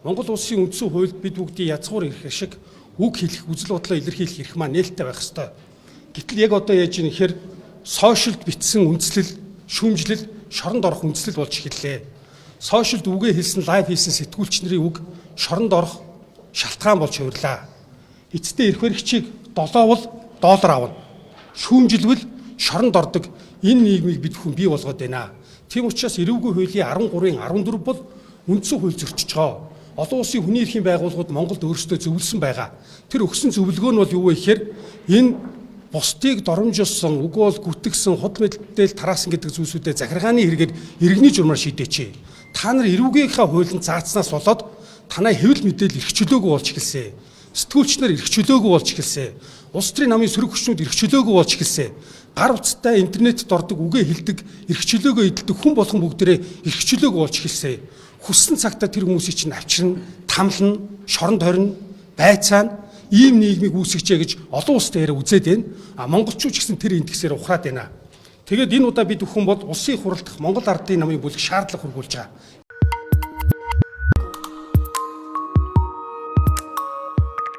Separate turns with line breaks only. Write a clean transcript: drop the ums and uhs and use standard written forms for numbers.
Монгол улсын үндсэн хуульд бид бүгдийн язгуур эрх ашиг, үг хэлэх, үзэл бодлоо илэрхийлэх эрх маань нээлттэй байх ёстой. Гэтэл яг одоо яаж ийм гэхээр сошиалд бичсэн үндслэл, шүүмжлэл шоронд орох үндслэл болж эхэллээ. Сошиалд үгээ хэлсэн, live хийсэн сэтгүүлч нарын үг шоронд орох шалтгаан болж хувирлаа. Эцэстээ эрх баригчийг долоовол доллар авна. Шүүмжилвэл шоронд ордог энэ нийгмийг бид бүхэн бий болгоод байна. Тийм учраас эрүүгүй хуулийн 13-ын 14 бол үндсэн хууль зөрчиж байгаа. Олон улсын хүний эрхийн байгууллагууд Монголд өөрсдөө зөвлөсөн байгаа. Тэр өгсөн зөвлөгөө нь бол юу вэ гэхээр энэ бусдыг доромжилсон, үгүй бол гүтгсэн, худал мэдээлэл тараасан гэдэг зүйлсүүдэд захиргааны хэрэгээр иргэний журмаар шийдээч. Та нар эрүүгийнхаа хуулинд заацснаас болоод танай хэвлэл мэдээлэл эрх чөлөөгүй болж эхэлсэн. Сэтгүүлч нар эрх чөлөөгүй болж эхэлсэн. Улс төрийн намын сөрөг хүчнүүд эрх чөлөөгүй болж эхэлсэн. Гар утастай интернетд ордог, үгээ хэлдэг, эрх чөлөөгөө эдэлдэг хүн болгон бүгдээрээ эрх чөлөөгүй болж эхэлсэн. Хүссэн цагтаа тэр хүмүүсийг чинь авчирна, тамлана, шоронд хорно, байцаана, ийм нийгмийг үүсгэжээ гэж олон улстай яриа үзээд байна. А монголчууд ч гэсэн тэр индексээр ухраад байна. Тэгээд энэ удаа бид бүхэн бол улсын их хурал дахь Монгол Ардын намын бүлэг шаардлага хүргүүлж байгаа.